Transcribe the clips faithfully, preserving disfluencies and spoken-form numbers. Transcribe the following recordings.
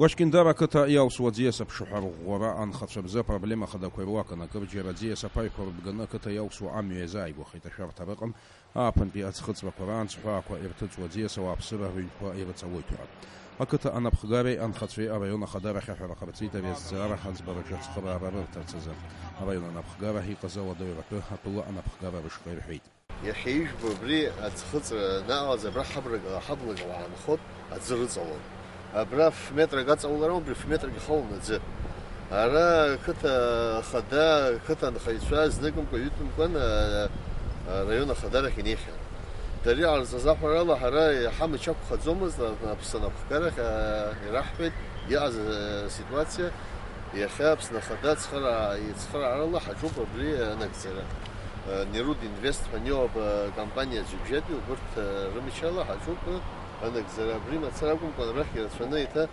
Гәашькьындар ақыҭа иалсуа аӡиас аԥшаҳәа рӷәӷәара анхацәа рзы апроблема хадақәа ируакын. Акырџьара аӡиас аԥаҩқәа рыбганы ақыҭа иалсуа амҩа иазааигәахеит, ашәарҭа рыҟан, ааԥынтәи аӡхыҵрақәа раан ҵҳәаақәа ирҭыҵуа аӡиас ауааԥсыра рыҩнқәа ирыҵалоит ҳәа. Ақыҭа анапхгареи анхацәеи араион ахадарахь аҳәара ҟарҵеит ари азҵаара аӡбараҿы ацхыраара рырҭарц азы. Араион анапхгара иҟаз ауадаҩратәы атәыла анапхгара рышҟа ирҳәеит. Иахьа ижәбо абри аӡхыҵра анаҟаз, абра ҳаблак, ҳаблак уаанхоит, аӡы рыҵалон. Абра ф-метрак аҵауларан, убри ф-метрак ихалон аӡы. Ара қыҭа хада, қыҭа анхаҩцәа зныкымкәа, ҩытәымкәан, а, а, араион ахадарахь инеихьан. Дара иҟарҵаз аҳәарала, ҳара иҳамч ақәхаӡомызт, а, Аԥсны анапхгарахь, а, ираҳҳәеит иҟаз, а, ситуациа. Иахьа Аԥсны Ахада ацхыраа-, ицхыраарала ҳаҿуп абри анагӡара. Нерудинвест ҳәа аниоуп акомпаниа аӡәыбжьатәи, убырҭ рымчала ҳаҿуп анагӡара. Абри мацара акәымкәан, арахь ирацәаны еиҭа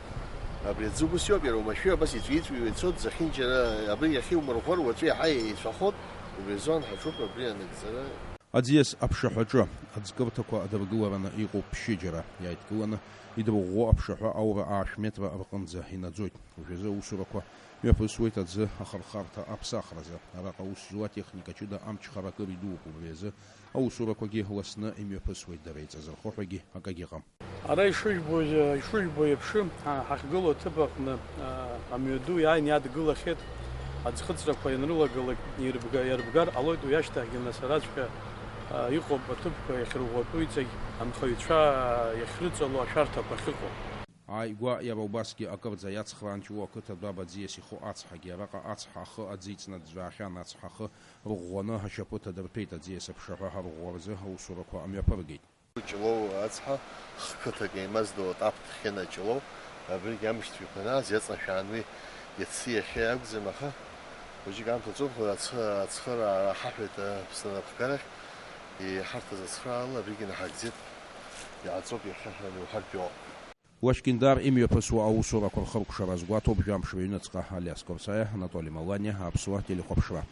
абри аӡы ус иоуп, иара уамашәа абас иҵәиҵәиуа ицоит, зехьынџьара абри иахьиумырӷәӷәар, уаҵәы иаҳа еицәахоит, убри азоуан ҳаҿуп абри анагӡара. Аӡиас аԥшаҳәаҿы аӡкырҭақәа адыргылараны иҟоуп ԥшьыџьара, иааидкыланы идырӷәӷәо аԥшаҳәа аура аашә метра рҟынӡа инаӡоит. Уажәазы аусурақәа мҩаԥысуеит аӡы ахырхарҭа аԥсахразы. Араҟа аус зуа атехника ҷыда амчхара акыр идууп, убри азы аусурақәагьы ласны имҩаԥысуеит, дара еиҵазырхо ҳәагьы акагьы ыҟам. Ара ишыжәбо, ишыжәбо еиԥш, ҳа-, ҳахьгылоу аҭыԥ аҟны, а, амҩаду иааины иадгылахьеит. Аӡхыҵрақәа ианрылагалак ирыбга-, иарбгар ҟалоит, уи ашьҭахьгьы нас араҵәҟьа, а, иҟоуп аҭыԥқәа иахьырӷәӷәатәу иҵегь анхаҩцәа иахьрыҵало ашәарҭақәа ахьыҟоу. Ааигәа иара убасгьы акырӡа иацхраанчуа ақыҭа Дәаба аӡиас иху ацҳагьы, араҟа ацҳа ахы аӡы иҵнаӡәӡәаахьан, ацҳа ахы рыӷәӷәаны ашьапы ҭадырҭәеит, аӡиас аԥшаҳәа ҳарӷәӷәаразы аусурақәа амҩаԥыргеит. Ҷлоу ацҳа, хқыҭак еимаздоу атап Ҭхьына Ҷлоу, абригь амш цәгьақәа анааз иаҵнашәаан уи, иацы иахьа иакәӡам, аха хәыҷык аамҭа ҵуп, ацхы-, ацхыраара ҳаҳәеит Аԥсны анапхгарахь, иҳарҭаз ацхыраала абригь инаҳагӡеит, иааҵоуп иахьа ҳәа иуҳәартә иҟоуп. Лашькиндар имҩаԥысуа аусурақәа рхыркәшара азгәаҭоуп жәамш рыҩныҵҟа Алиас Корсаиа, Анатоли Маланиа, Аԥсуа телехәаԥшра.